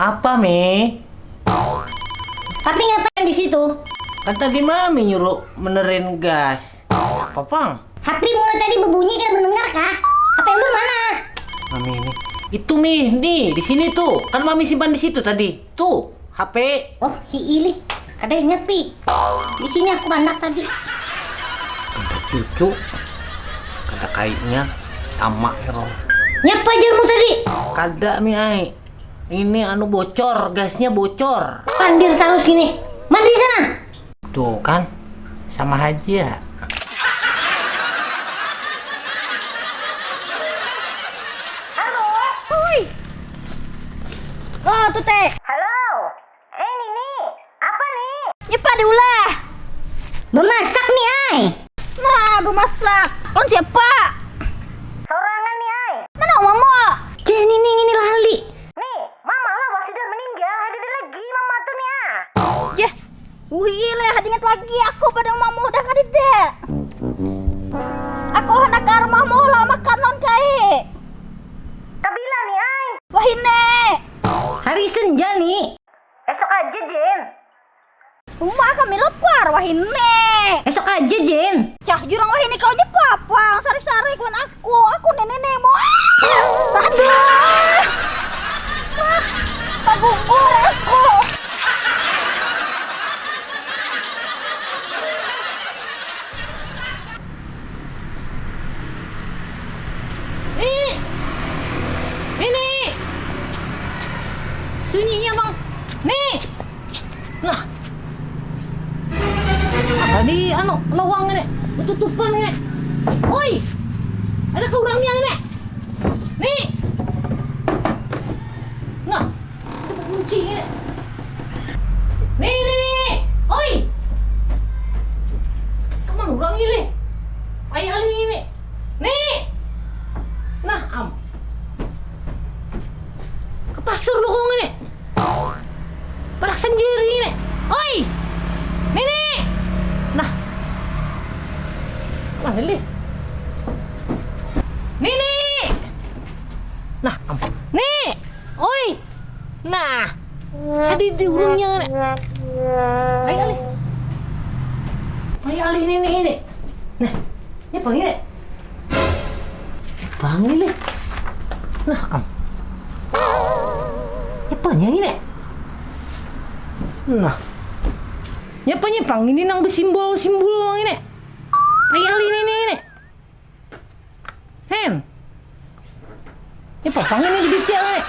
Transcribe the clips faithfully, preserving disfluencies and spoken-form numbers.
Apa, Mi? Tapi ngapain di situ? Kan tadi Mami nyuruh menerin gas. Apa pang? H P mulai tadi berbunyi, tidak mendengar kah? H P ulun mana? Mami ini. Itu, Mi, nih, di sini tuh. Kan Mami simpan di situ tadi. Tuh, H P. Oh, hiilih. Kada ingat, Pi. Di sini aku bandak tadi. Kada cucu. Kada kainya. Sama error. Nyapa jarmu tadi? Kada, Mi ai. Ini anu bocor, gasnya bocor. Pandir tarus gini. Mandi sana. Tuh kan, sama aja. Halo. Hui. Oh, tuh teh. Halo. Eh, Nini, apa nih? Nyepa diulah. Bemasak nih, ai. Nah, bemasak. Lawan siapa? Sorangan nih, ai. Mana mama? Ceh, Nini ini lali. Nih, mama lah wah sudah meninggal, ada lagi mama tuh nih, ah. Yeh, wih, leh, ingat lagi aku pada mama udah kadida. Aku hendak ke rumahmu lah makan non kai. Kabila nih, ai? Wahine. Hari senja nih. Esok aja, Jin. Uma kami lapar, wahine. Esok aja, Jin. Cah, jurang wahine kau nyepa apa? Sari-sari kawan aku. Aku nenek nemo. Aduh. Ah, pagugur aku. Nih. Nih, nih. Sunyinya, Bang. Nih. Nah. Tadi anu, lawang ini, tutupan ini. Oi. Ada ke urangnya ini. Nih. Nah. Ada kunci ini. Nih, nih, nih. Oi. Kaman urang ini? Payah ini. Nih. Nah, am. Ke pasar lu kong ini. Parak sendiri ini. Oi. Nini. Nah. Mana, Li? Nini. Nah, am. Nih. Oi. Nah. Tadi di urungnya, Nek. Ayo, alih. Ayo, alih, ini, ini. Nah, ini apa ini? Apa ini? Nah, am. Apanya ini, Nek? Nah. Ini apanya, Pang? Ini nang besimbol-simbol ini. Ayo, alih, ini, ini, ini. Hen. Ini pasang ini jadi cil nih.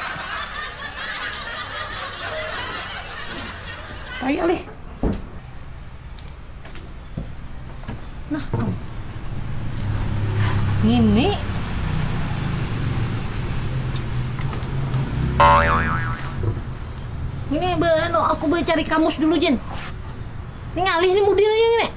Ayo, lih. Nah, ini. Ini be, anu, aku be cari kamus dulu, Jin. Ini ngalih ini modelnya ini.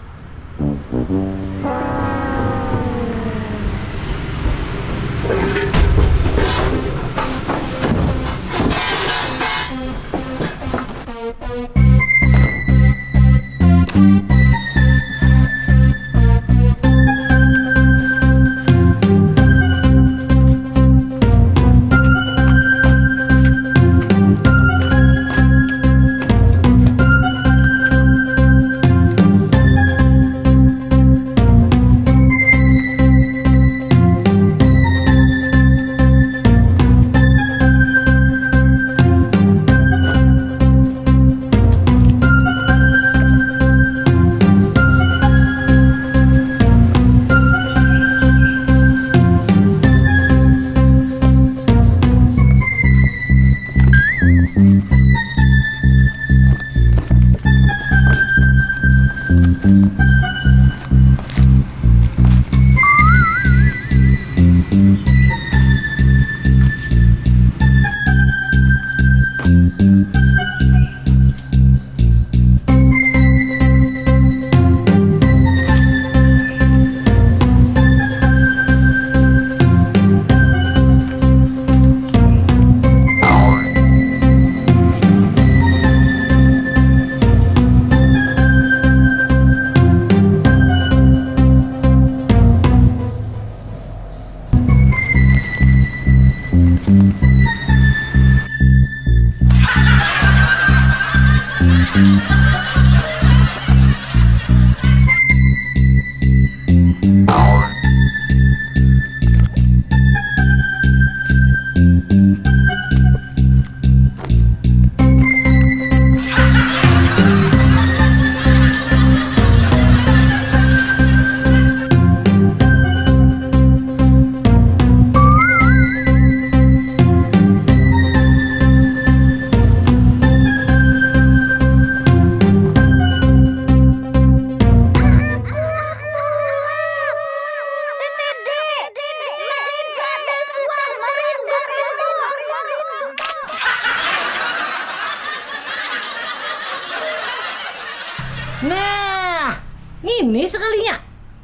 Nah, ini sekalinya.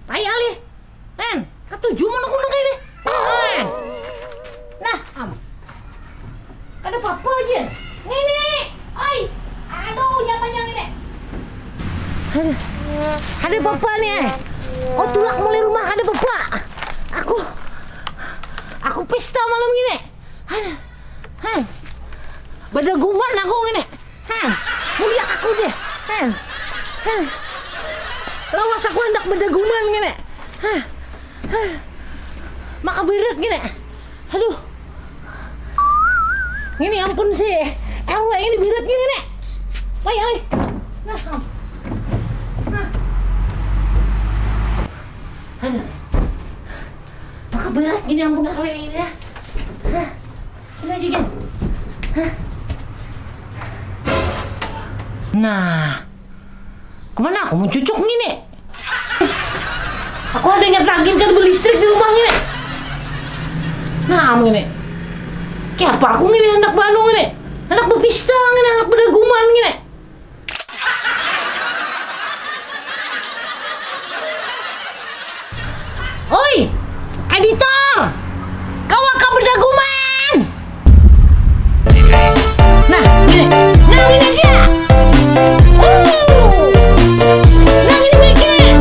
Pai alih. Hen, katuju mana kuning ini. Hen. Nah, am. Kada apa-apa aja. Ngini. Oi. Aduh, nyamannya ngini. Aduh. Kada apa-apa nih, eh. Kau tulak mulai rumah kada apa-apa. Aku aku pesta malam ini. Aduh. Hen. Badaguman aku ngini. Hah, muliak aku deh. Hah, hah. Lawas aku handak badaguman ngini. Hah, hah. Maka berat ngini. Aduh. Ngini ampun si R W ini berat ngini nih. Wai, oi. Nah, am. Nah. Aduh. Maka berat ngini ampun R W ini ya. Hah. Ini aja, Gen. Hah? Nah, kemana aku mencucuk ngini? Aku ada ingat lagi kan beli listrik di rumah ngini. Nah, ngini. Kayak apa aku ngini hendak banu ngini? Hendak berpesta ngini, hendak berdaguman ngini. Oi, editor, kawa ka bedaguman. Nah, ini, nah, ini aja. Uh. Nah, ini baiknya.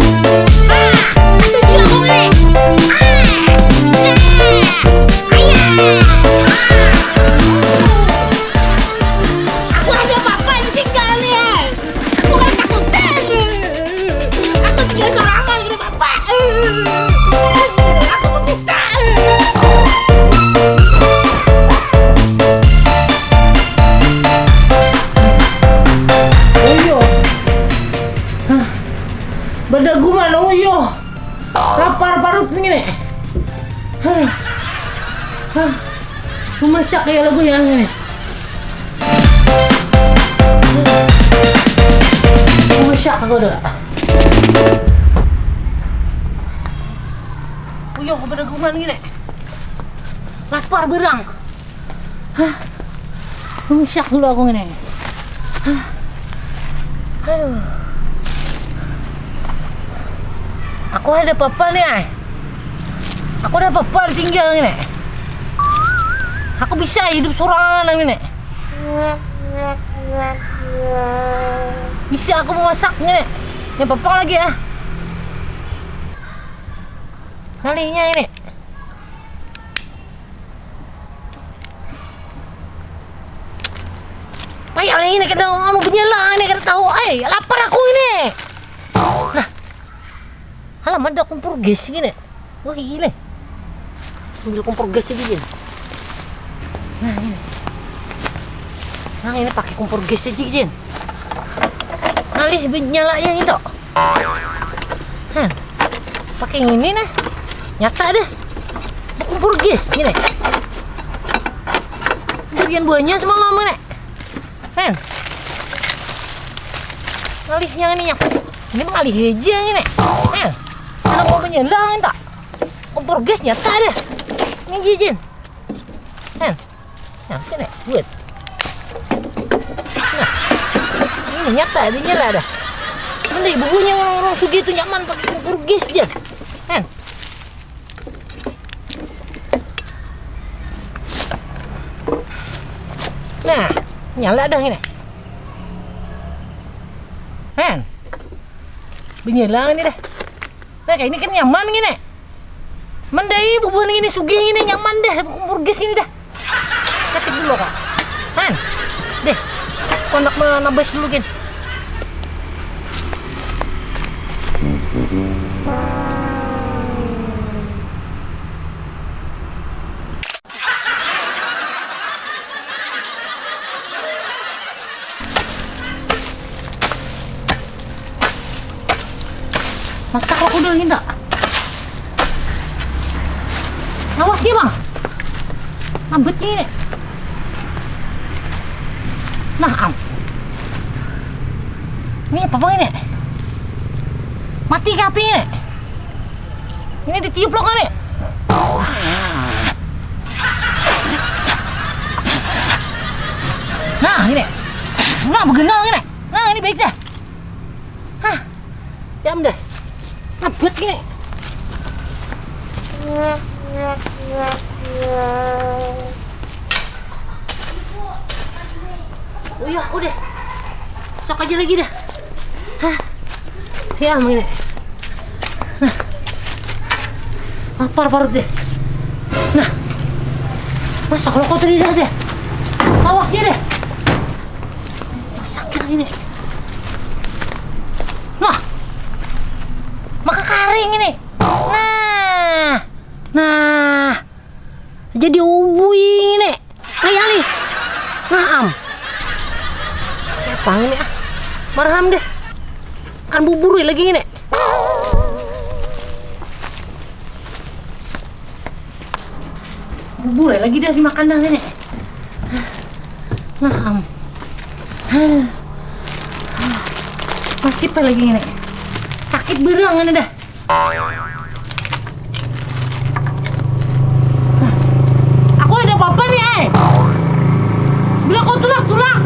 Ah, itu dia, Ome. Ah, nah. Ayah. Ah. Aku ada apa-apa yang tinggal nih, ya. Aku kan takutan. Aku tinggal sorangan, kenapa? Aku tuh bisa. Uyo. Hah. Badaguman, uyo. Lapar parut nih, nih. Hah. Hah. Memasak ya lagu yang ini. Memasak aku dah. Uyuh, badaguman gini. Lapar berang. Hah? Memasak dulu aku gini. Hah? Aduh. Aku ada apa-apa nih, ay. Aku ada apa-apa ditinggal gini. Aku bisa hidup sorangan gini. Bisa aku memasak gini. Yang apa lagi ah. Ngalihnya ini. Payah ini kada anu punya lah ini kada tahu. Eh, lapar aku ini. Nah. Alam ada kompor gas gini. Wah, gila. Ambil kompor gas aja, Jin. Nah, ini. Nah, ini pakai kompor gas aja, Jin. Ngalih nyala yang itu. Hah. Pakai ini nah. Nyata deh. Kompor gas gini. Berian buahnya semalam ini. Hen. Ngalihnya ini yang ini ngalih aja ini. Hen. Anak mau menyelang tak? Kompor gas nyata deh. Ini jijin. Hen. Nah, sini buat. Nah. Ini nyata ada nyala dah. Nanti ibu punya orang-orang sugih itu nyaman pakai kompor gas dia. Hen. Nah, nyala dah ini. Hen. Benyala ini dah. Nah, kayak ini kan nyaman gini. Mendai bubuhan ini sugih ini nyaman deh, kompor gas ini dah. Ketik dulu kok. Han. Deh. Kau nak menabas dulu gin. Masak aku dulu, Inda. Awas nih, Bang. Ambet nih. Nah, am. Ini apa, Bang, ini? Mati kah api ini? Ini ditiup lo kali. Nah, ini. Nah, begenal ini. Nah, ini baik dah. Hah. Jam dah. Abut gini. Uyuh aku deh. Sok aja lagi dah. Hah. Ya, begini. Nah. Lapar parut deh. Nah. Masak loko tadi dah deh. Awasnya deh. Masak ini. Nah. Maka karing ini. Nah. Nah. Jadi ubui ini. Ayo, alih. Nah, am. Apa ini, ah? Marham deh. Kan bubur lagi ini. Bubur lagi dah dimakan dah ini. Nah, am. Masih apa lagi ini? Sakit berang ini dah. Aku ada apa-apa nih, eh. Bila kau tulak, tulak.